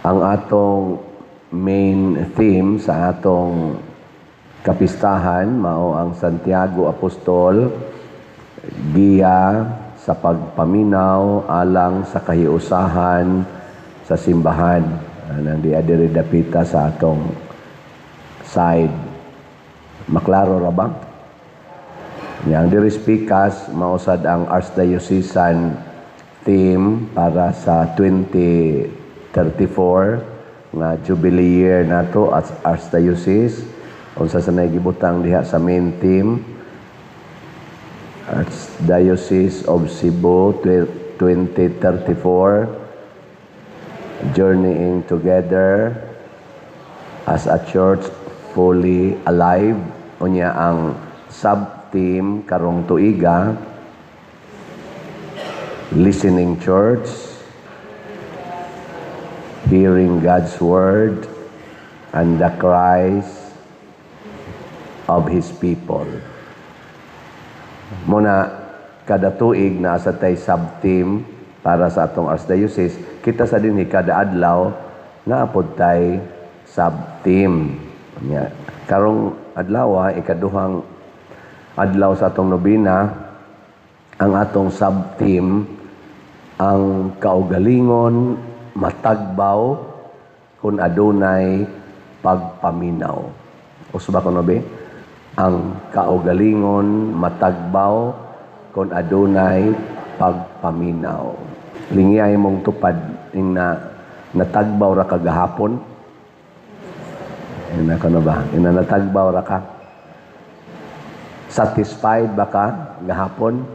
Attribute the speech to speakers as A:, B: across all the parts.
A: Ang atong main theme sa atong kapistahan mao ang Santiago Apostol, giya sa pagpaminaw alang sa kahiusahan sa simbahan. Anang di diri dapita sa atong side. Maklaro ra ba? Yang diri speakers mao sad ang Archdiocesan theme para sa 2034 nga Jubilee year nato as Archdiocese. Unsa sa gibutang diha sa main theme? Archdiocese of Cebu 2034, Journeying Together as a Church Fully Alive. Unya ang sub-theme karong tuiga, Listening Church, Hearing God's Word and the Cries of His People. Muna, kada tuig naa sa tay sub-theme para sa atong Archdiocese. Kita sa dinhi, kada adlaw naa pod tay sub-theme. Nya, karong adlaw, ikaduhang adlaw sa atong nobina, ang atong sub-theme, ang kaugalingon matagbaw kung adunay pagpaminaw. Uso ba kuno be? Ang kaugalingon matagbaw kung adunay pagpaminaw. Lingiyay mong tupad ing na natagbaw ra ka gahapon. Ina ko na ba? Ina natagbaw ra ka. Satisfied ba ka gahapon?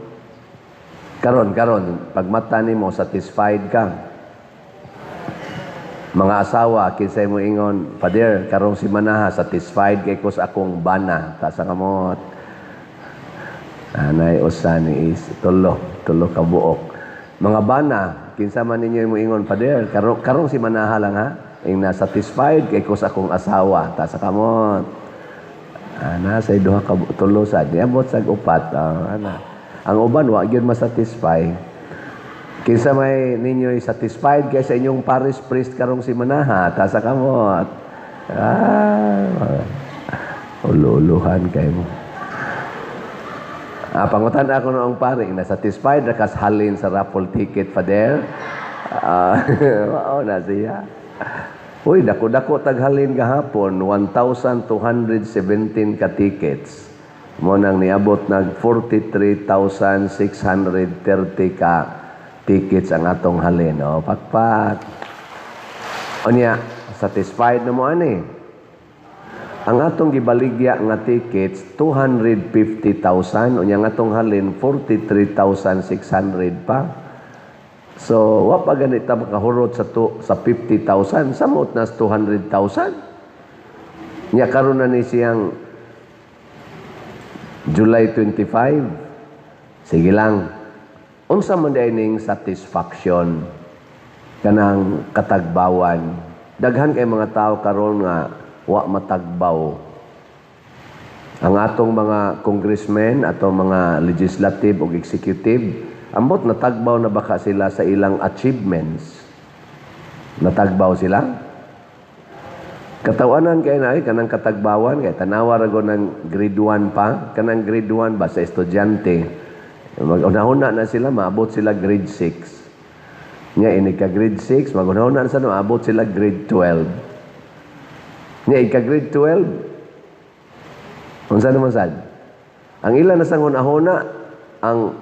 A: Karon, karon, pagmata nimo, satisfied ka? Mga asawa, kinsay mo ingon, "Father, karong simanaha, satisfied kay ko sa akong bana." Taas ang kamot. Anay usa ni is tulo, tulo ka buok. Mga bana, kinsa man ninyo mo ingon, "Father, karong simanaha lang ha, ing na satisfied kay ko sa akong asawa." Taas ang kamot. Ana sa duha ka tulo sa niabot sa upat. Ah, ana. Ang uban wa gyud masatisfy. Kinsa may ninyo'y satisfied kay sa inyong parish priest karong simanaha? Taas ang kamot. Ah, ulo-uluhan kay mo. Ah, pangutan ako noong pare, na satisfied ra kas halin sa raffle ticket, Father? Ah, mao na siya. Uy, dako-dako taghalin gahapon, 1,217 ka tickets. Mo nang niabot nag 43,630 ka tickets ang atong halin. O, pakpak. Unya, satisfied na mo ani? Ang atong gibaligya nga tickets 250,000, unya ang atong halin 43,600 pa. So, wa pa ganita makahurot sa 50,000, samot na sa 200,000. Nya karon na ni siyang July 25. Sige lang. Unsa man diay ning satisfaction, kanang katagbawan? Daghan kay mga tao karon nga wa matagbaw. Ang atong mga congressmen, atong mga legislative o executive, ambot natagbaw na baka sila sa ilang achievements? Natagbaw sila? Katawanan kay na ay kanang katagbawan kay tanawa ra ng grade 1 pa, kanang grade 1 ba sa estudyante. Mag-unahuna na sila, maabot sila grade 6. Nya ini ka grade 6, mag-unahuna na sila, maabot sila grade 12. Nya ika grade 12. Unsa naman sad? Ang ilan na sa hunahuna ang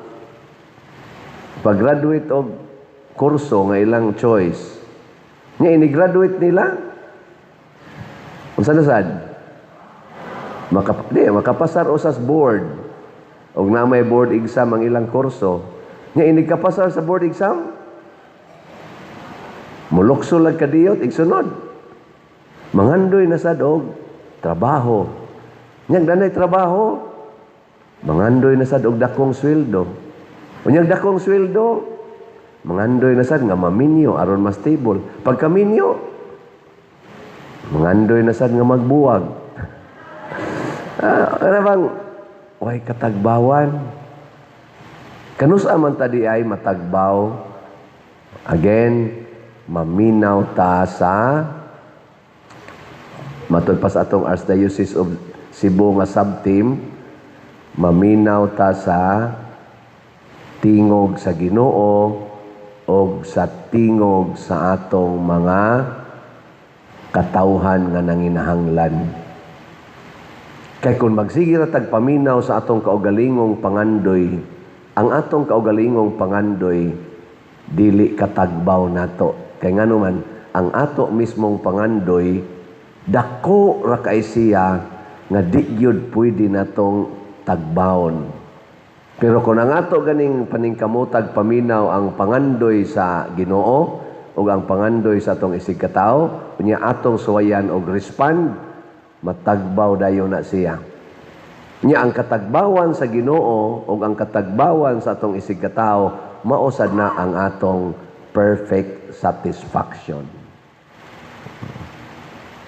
A: pag-graduate og kurso nga ilang choice. Nya ini-graduate nila. Unsa na sad? Di, makapasar usas board. Og na may board exam ang ilang kurso. Nya inig kapasar sa board exam, mulukso lag kadiyot igsunod. Mangandoy na sad og trabaho. Nya danay trabaho, mangandoy na sad og dakong sweldo. Unyag dakong sweldo, mangandoy na sad nga maminyo aron mas stable. Pagkaminyo, mangandoy na sad nga magbuwag. Ah, ano bang way katagbawan? Kanusa man tadi ay matagbaw? Again, Maminaw ta sa matud pa sa atong Archdiocese of Cebu nga sub-team, maminaw ta sa tingog sa Ginoo o sa tingog sa atong mga katawhan nga nanginahanglan. Kay kung magsige ra tag paminaw sa atong kaugalingong pangandoy, ang atong kaugalingong pangandoy dili katagbaw nato. Kay ngano man, ang ato mismong pangandoy dako ra kay siya nga di gyud pwede natong tagbawon. Pero kung ang ato ganing paningkamotag paminaw ang pangandoy sa Ginoo ug ang pangandoy sa atong isigkatawo, unya atong suwayan og respond, matagbaw dayon na siya. Nya ang katagbawan sa Ginoo ug ang katagbawan sa atong isigkatawo, mao sad na ang atong perfect satisfaction.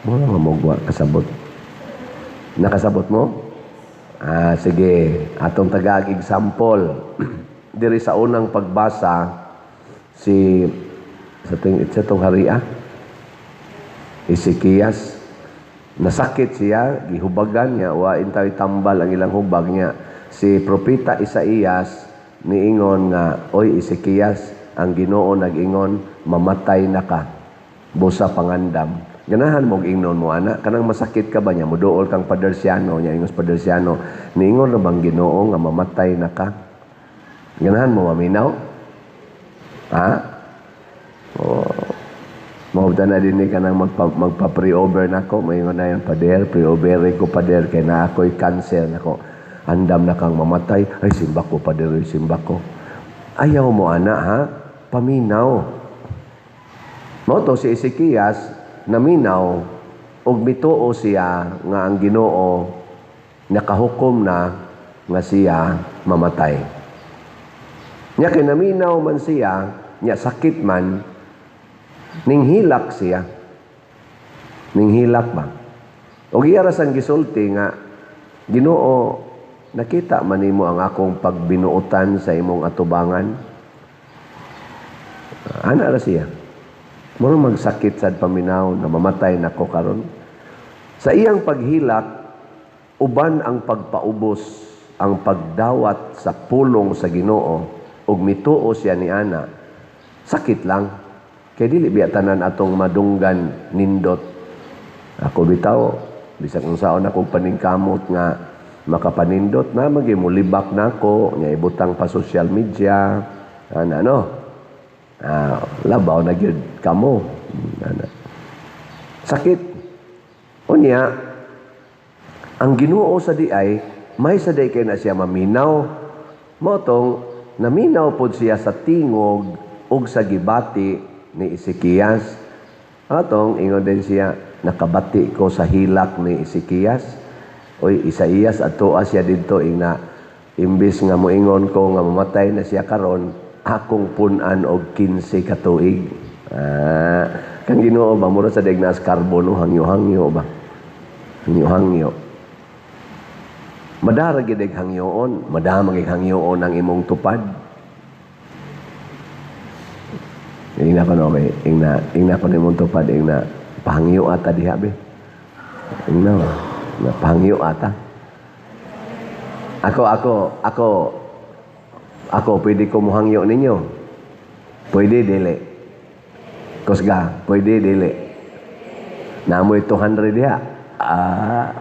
A: Mura nga mo kasabot. Nakasabot mo? Ah, sige. Atong tagaag example. Diri sa unang pagbasa, si sa ting sa tong haria Ezekias, nasakit siya, gihubagan niya, wa intawy tambal ang ilang hubag niya. Si propeta Isaías niingon nga, "Oy Ezekias, ang Ginoo nag-ingon, mamatay na ka. Busa pangandam." Ganahan mo ingnon mo ana, kanang masakit ka ba niya, muduol kang Padersiano niya, ingos Padersiano, niingon ra bang Ginoo nga mamatay na ka? Ganahan mo maminaw? Ha? Oh. Mao na din ni kanang magpa pre-over nako, moingon na yun, "Pader, pre-over ko, pader, kay na ako'y cancer nako." "Andam na kang mamatay." "Ay, simba ko, pader, simba ko." Ayaw mo ana, ha? Paminaw. Mao to si Ezekias naminaw ug mituo siya nga ang Ginoo nakahukom na nga siya mamatay. Nya kay naminaw man siya, nya sakit man, ninghilak siya. Ninghilak ba? Og iya ra sang gisulti nga, "Ginoo, nakita man nimo ang akong pagbinuotan sa imong atubangan." Ana ra siya. Muro magsakit sad paminaw na mamatay nako karon. Sa iyang paghilak, uban ang pagpaubos, ang pagdawat sa pulong sa Ginoo ug mituo siya ni ana. Sakit lang. Kay dili biya tanan atong madunggan nindot. Ako bitaw, bisag unsaon akong paningkamot nga makapanindot na magi mulibak nako, nya ibutang pa social media, ana no. Ah, labaw na gyud kamo. Ana. Sakit. Unya, ang Ginoo sa diay, may sa diay kay na siya maminaw. Mao tong naminaw pod siya sa tingog ug sa gibati ni Ezekias. Atong ingon din siya, "Nakabati ko sa hilak ni Ezekias. Oy Isaías, adtoa siya didto ingna imbis nga moingon ko nga mamatay na siya karon, akong pun-an og 15 ka tuig." Ah, kang Ginoo ba mura sa dignas karbo no, hangyo-hangyo ba? Hangyo-hangyo. Madara gid hangyoon, madama gid hangyoon ang imong tupad. Ingna ko no, okay. Ingna ko nimong tupad, ingna pahangyo ata diha be. Ingna ba? Na pahangyo ata. Ako pwede ko muhangyo ninyo. Pwede dili. Kusga, pwede dili. Namoy 200 diha. Ah,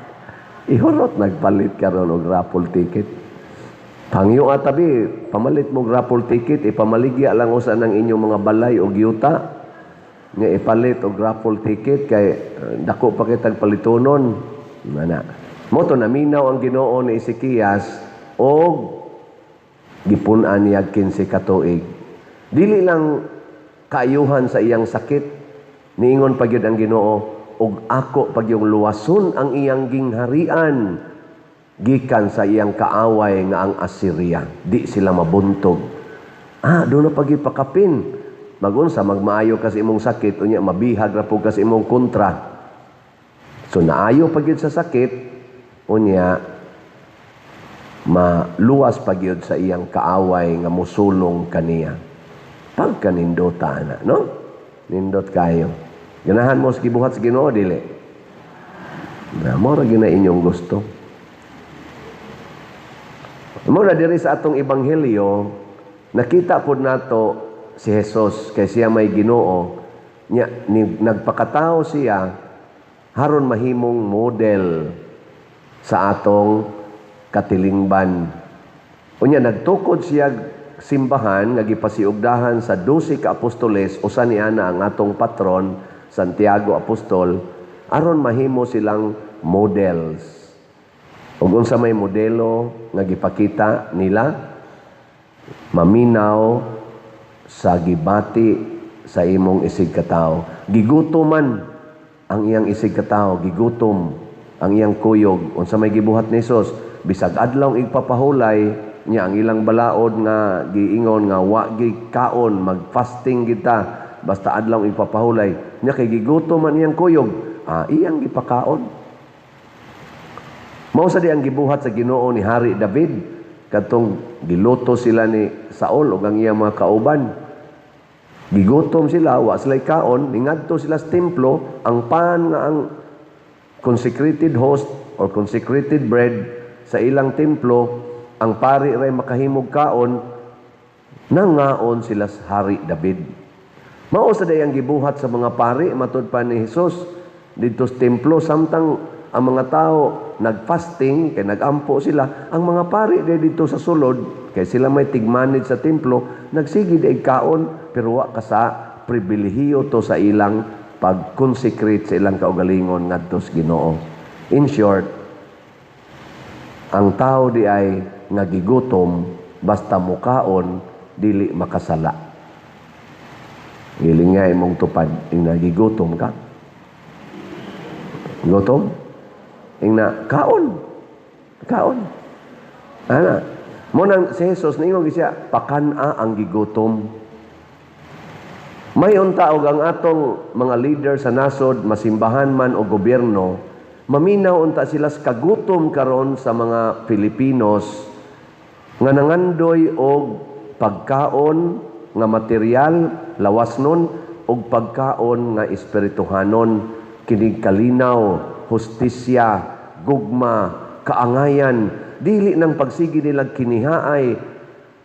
A: ihurot nagpalit karon og raffle ticket. Pangyo atabi, pamalit mo raffle ticket, ipamaligya lang usa ng inyong mga balay o yuta. Nga ipalit og raffle ticket kay dako pa kitag palitonon. Ana. Mo to naminaw ang Ginoo ni Ezekias og gipun-an niya 15 ka tuig. Dili lang kaayuhan sa iyang sakit, niingon pa gyud ang Ginoo og ako pag yung luwason ang iyang gingharian gikan sa iyang kaaway nga ang Assyria. Di sila mabuntog. Ah, doon na pagipakapin. Magunsa magmaayo ka sa imong sakit unya mabihag ra pud ka sa imong kontra. So naayo pa gyud sa sakit unya maluwas pa gyud sa iyang kaaway nga musulong kaniya. Pagkanindota na, no? Nindot kayo. Ganahan mo sa gibuhat sa Ginoo, dili? Na mo ra gina inyong gusto. Mo na diri sa atong ebanghelyo, nakita pod nato si Jesus kay siya may Ginoo nya ni, nagpakatao siya haron mahimong model sa atong katilingban. Unya nagtukod siya simbahan nga gipasiugdahan sa 12 ka apostoles, usa ni ana ang atong patron Santiago Apostol, aron mahimo silang models. Ug unsa may modelo nga gipakita nila? Maminaw sa gibati sa imong isig katawo. Gigutoman ang iyang isig katawo, gigutom ang iyang kuyog. Unsa may gibuhat ni Jesus? Bisag adlaw igpapahulay niya ang ilang balaod nga giingon nga wa gi kaon, mag-fasting kita basta adlaw igpapahulay niya, kay gigutom man iyang kuyog, iyang gipakaon. Mao sa di ang gibuhat sa Ginoo ni Hari David kadtong giluto sila ni Saul ug ang iyang mga kauban. Gigutom sila, wa sila kaon, ningadto sila sa templo, ang pan nga ang consecrated host or consecrated bread sa ilang templo, ang pari ray makahimog kaon, nangaon sila sa Hari David. Mao sa day ang gibuhat sa mga pari matud pa ni Jesus didto sa templo. Samtang ang mga tao nagfasting kay nagampo sila, ang mga pari day didto sa sulod kay sila may tig-manage sa templo, nagsige day kaon, pero wa ka sa pribilehiyo to sa ilang pag-consecrate sa ilang kaugalingon ngadto sa Ginoo. In short, ang tao di ay nga gigutom, basta mukaon, dili makasala. Giling nga imong tupad, ing nagigutom ka. Gutom? Ing na kaon. Kaon. Ana. Mo nang si Jesus niingon siya, "Pakan-a ang gigutom." May unta og ang atong mga leader sa nasod, masimbahan man o gobyerno, maminaw unta sila sa kagutom karon sa mga Filipinos nga nangandoy og pagkaon nga material, lawas nun, og pagkaon nga espirituhanon, kinig kalinaw, hustisya, gugma, kaangayan, dili nang pagsigi nilang kinihaay.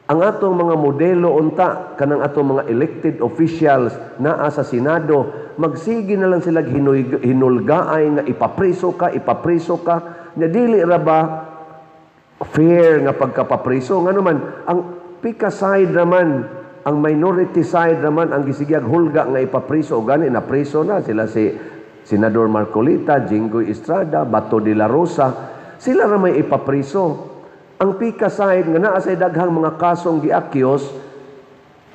A: Ang atong mga modelo unta kanang atong mga elected officials naa sa Senado, magsige na lang sila hinulgaay nga ipapriso ka, ipapriso ka, nga dili ra ba fair nga pagkapapriso, ngano man ang pika side naman, ang minority side naman ang gisigag hulga nga ipapriso. Gani na priso na sila, si Senador Marcoleta, Jinggoy Estrada, Bato de la Rosa, sila ra may ipapriso. Ang pika side nga naa say daghang mga kasong giakyos,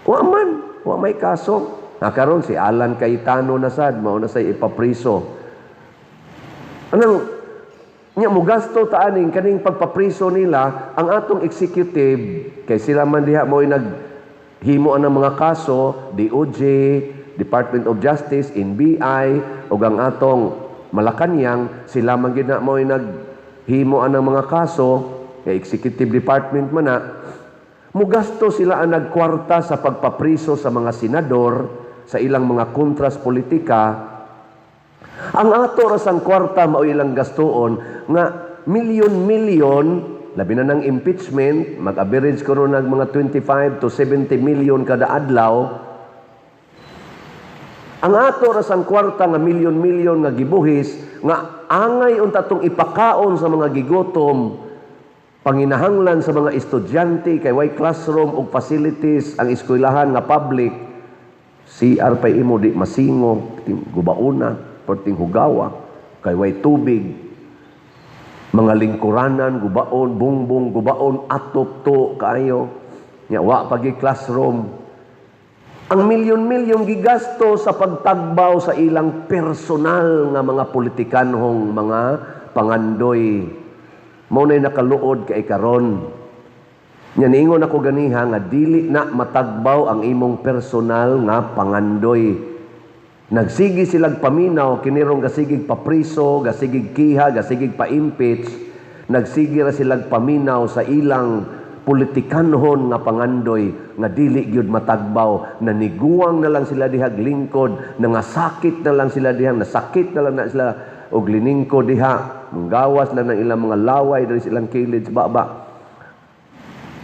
A: wa man, wa may kaso. Na karon si Alan Cayetano na sad mao na say ipapriso. Anang nya mugasto ta aning kaning pagpapriso nila ang atong executive kay sila man diha mo'y naghimo ang mga kaso, DOJ, Department of Justice, NBI ug ang atong Malacanang, sila man gid na mo'y naghimo ang mga kaso kay executive department man na. Mugasto sila ang nagkwarta sa pagpapriso sa mga senador sa ilang mga kontras politika. Ang ato ra sang kwarta mao ilang gastuon nga milyon-milyon, labi na ng impeachment, mag-average ko ron nag mga 25 to 70 million kada adlaw. Ang ato ra sang kwarta nga milyon-milyon nga gibuhis nga angay unta tong ipakaon sa mga gigutom, panginahanglan sa mga estudyante kay way classroom ug facilities ang eskwelahan nga public, CR pa imo di masingo, gubauna, perting hugawa kay way tubig, mga lingkuranan gubaon, bungbong gubaon, atop to kaayo nya, wa pagi classroom. Ang milyon-milyon gigasto sa pagtagbaw sa ilang personal nga mga politikanhong mga pangandoy. Mao nay nakaluod kay karon. Nya niingon ako ganiha nga dili na matagbaw ang imong personal nga pangandoy. Nagsigi silang paminaw kinirong gasigig papriso, gasigig kiha, gasigig pa-impeach, nagsigi ra silang paminaw sa ilang politikanhon nga pangandoy nga dili gyud matagbaw, naniguwang na lang sila dihag lingkod, nangasakit na lang sila diha, nasakit na lang na sila og liningkod diha, manggawas lang ng ilang mga laway diri sa ilang kilid sa baba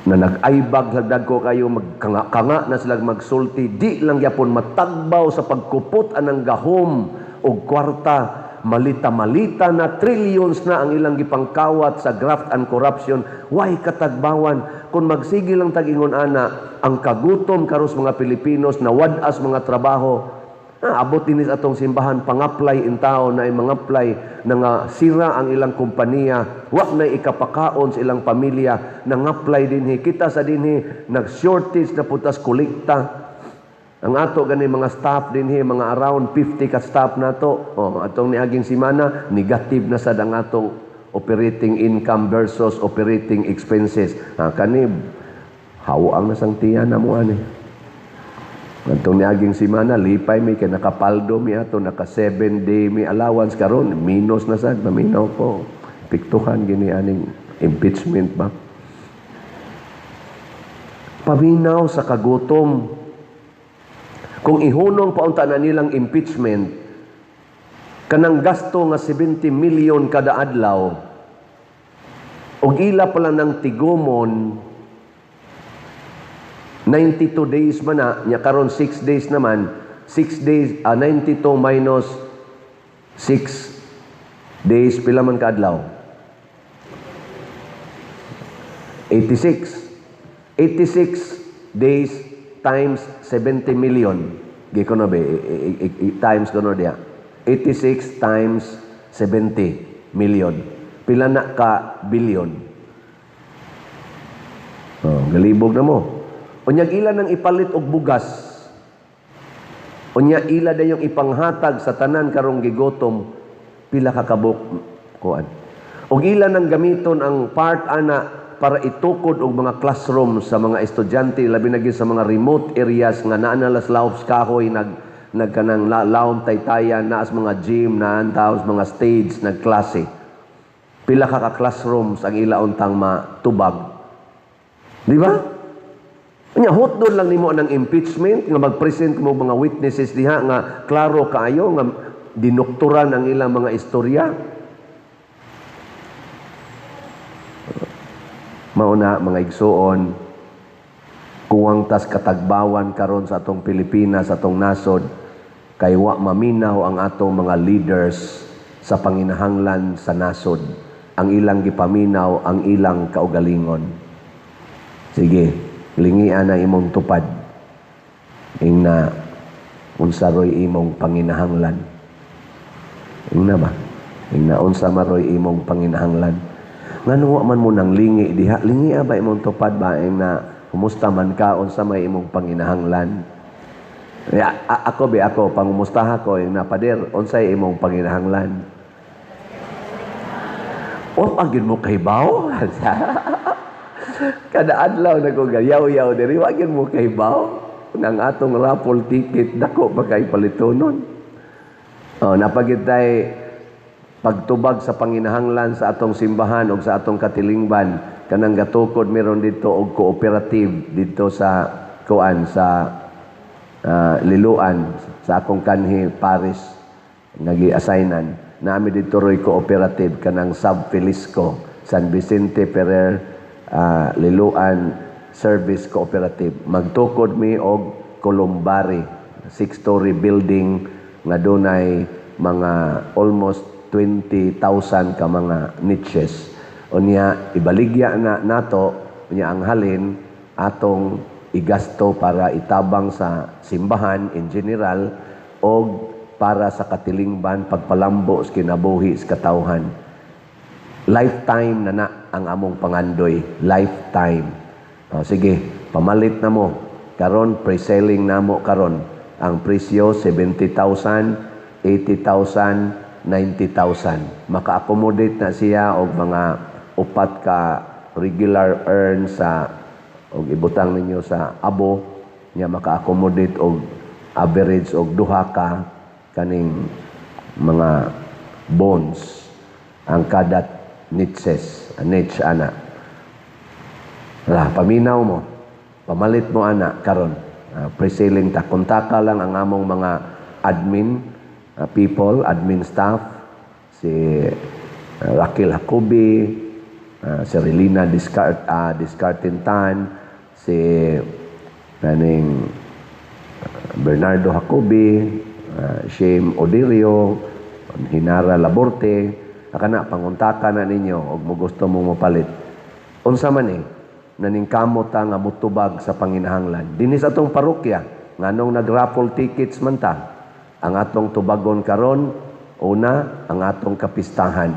A: na nag-aybag dagko kayo, magkanga-kanga na sila magsulti, di lang gyapon matagbaw sa pagkupot anang gahom og kwarta. Malita-malita na, trillions na ang ilang gipangkawat sa graft and corruption. Way katagbawan. Kung magsige lang tag-ingon ana, ang kagutom karos mga Pilipinos na wad-as mga trabaho, abot din sa atong simbahan, pang-apply in tao na ay mga apply na nga sira ang ilang kompanya, wa na ikapakaon sa ilang pamilya, nang-apply dinhi. Kita sa dinhi, nag-shortage na putas kolekta. Ang ato gani mga staff dinhi, mga around 50 ka staff nato. Oh, atong niaging semana, negative na sad ang atong operating income versus operating expenses. Ha, kani hawo ang nasang tiyan na mo ani. Atong niaging semana, lipay mi kay nakapaldo mi ato, naka 7 day mi allowance. Karon minus na sad, maminaw ko. Piktuhan gini aning impeachment ba? Paminaw sa kagutom. Kung ihunong paunta na nilang impeachment, kanang gasto nga 70 million kada adlaw, ug ila pala ng tigumon, 92 days man na, nya karon 6 days naman, 6 days, 92 minus 6 days, pila man kaadlaw? 86. 86 days times 70 million. Gi kuno be, times kuno diya. 86 times 70 million. Pila na ka billion? Oh, galibog na mo. Unyag ila nang ipalit og bugas. Unya ila dayong ipanghatag sa tanan karong gigotom, pila ka kabuk kuan. Og ila nang gamiton ang part ana para itukod og mga classroom sa mga estudyante, labi na gyud sa mga remote areas nga naa na las laops kahoy, nagkanang laom taytayan, naas mga gym, naan taos mga stage nagklase. Pila ka ka classrooms ang ila untang matubag, di ba? Nya hotdon lang nimo ang impeachment nga mag-present mo mga witnesses diha nga klaro kaayo nga dinukturan ang ilang mga istorya. Mauna mga igsuon, kuwang tas katagbawan karon sa atong Pilipinas, atong nasod, kay wa maminaw ang atong mga leaders sa panginahanglan sa nasod. Ang ilang gipaminaw, ang ilang kaugalingon. Sige, lingian ang imong tupad. Ingna unsa roy imong panginahanglan. Ingna ba? Ingna unsa maroy imong panginahanglan. Ngano wa man mo nang lingi diha, lingi ba imong tupad ba, ingna kumusta man ka, unsa may imong panginahanglan. Ya, ako be ako pangumustaha ko, ingna, "Pader, unsay imong panginahanglan?" O pagin mo kahibaw. Kada adlaw na ko gayaw-yaw diri, wa gyud mo kahibaw nang atong raffle ticket dako pa kay palitonon. Oh, napagid tay pagtubag sa panginahanglan sa atong simbahan o sa atong katilingban, kanang gatukod meron dito og cooperative dito sa kuan sa Liloan, sa akong kanhi Paris nga gi-assignan nami dito roy cooperative, kanang Sub Felisco San Vicente Ferrer Liloan Service Cooperative. Magtukod mi og columbary, 6-story building nga dunay mga almost 20,000 ka mga niches. Unya ibaligya na nato, unya ang halin atong igasto para itabang sa simbahan in general og para sa katilingban, pagpalambo sa kinabuhi sa katawhan. Lifetime na na ang among pangandoy, lifetime. O, sige, pamalit na mo. Karon pre-selling namo karon. Ang presyo 70,000, 80,000, 90,000. Maka-accommodate na siya og mga upat ka regular urn sa og ibutang ninyo sa abo nya, maka-accommodate og average og duha ka kaning mga bones ang kada niches, niche ana. Wala, paminaw mo. Pamalit mo ana karon. Pre-selling ta. Kontaka lang ang among mga admin people, admin staff, si Raquel Jacobi, si Relina Discartintan, si kaning Bernardo Jacobi, Shane Odirio, Hinara Laborte, akana panguntaka na ninyo og mo gusto mo mopalit. Unsa man eh, naningkamot ta nga mutubag sa panginahanglan. Dinhi sa atong parokya, nganong nag-raffle tickets man ta, ang atong tubagon karon, una, ang atong kapistahan.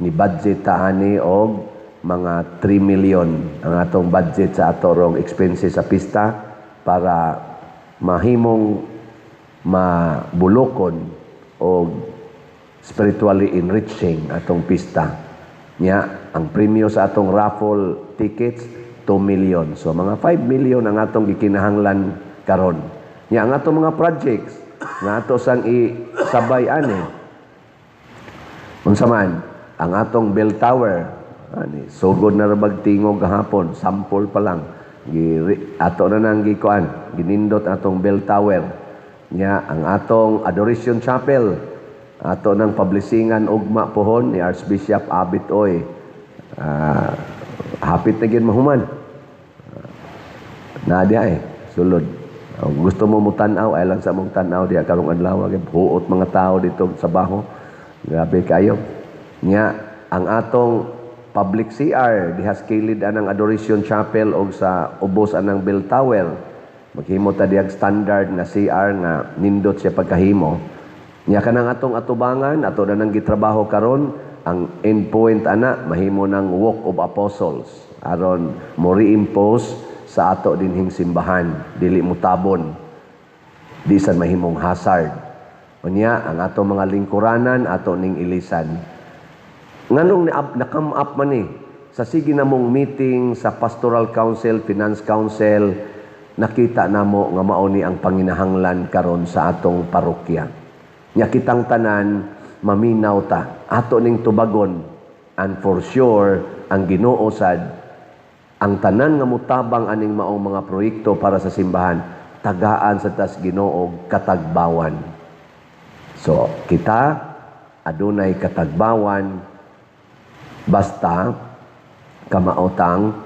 A: Ni budget ta ani og mga 3 million ang atong budget sa ato rong expenses sa pista para mahimong mabulokon o spiritually enriching atong pista. Nya, ang premyo sa atong raffle tickets 2 million. So mga 5 million ang atong gikinahanglan karon. Nya ang atong mga projects nga ato sang isabay ani. Unsa man ang atong bell tower ani, sugod na ra bag tingog gahapon, sample pa lang. Gi ato na nang gikuan, ginindot atong bell tower. Nya ang atong Adoration Chapel ato nang publishingan ugma pohon ni Archbishop Abit Oy. Hapit na gyud mahuman. Na diha eh, sulod. Gusto mo mutan-aw, ay lang sa mong tan-aw diha karong adlaw, huot mga tao dito sa baho. Grabe kayo. Nya ang atong public CR diha sa kilid anang Adoration Chapel og sa ubos anang bell tower. Maghimo ta dihag standard nga CR nga nindot siya pagkahimo. Nya kanang atong atubangan, ato na nang gitrabaho karon, ang endpoint ana mahimo ng Walk of Apostles aron mo reimpose sa ato dinhing simbahan, dili mutabon, di sad mahimong hazard. Unya ang ato mga lingkuranan ato ning ilisan. Nganong na-come up man eh sa sige namong meeting sa Pastoral Council, Finance Council, nakita namo nga mao ni ang panginahanglan karon sa atong parokya. Nya kitang tanan maminaw ta, ato ning tubagon, and for sure ang Ginoo sad, ang tanan nga mutabang aning maong mga proyekto para sa simbahan, tagaan sa tas Ginoo katagbawan. So kita adunay katagbawan basta kamaotang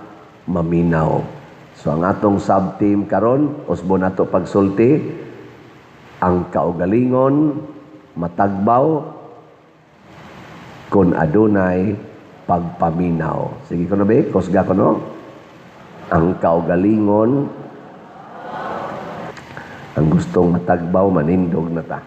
A: maminaw. So ang atong sub-team karon, usbo nato pagsulti, ang kaugalingon matagbaw kun adunay pagpaminaw. Sige kuno be, kusga kuno. Ang kaugalingon, ang gustong matagbaw, manindog na ta.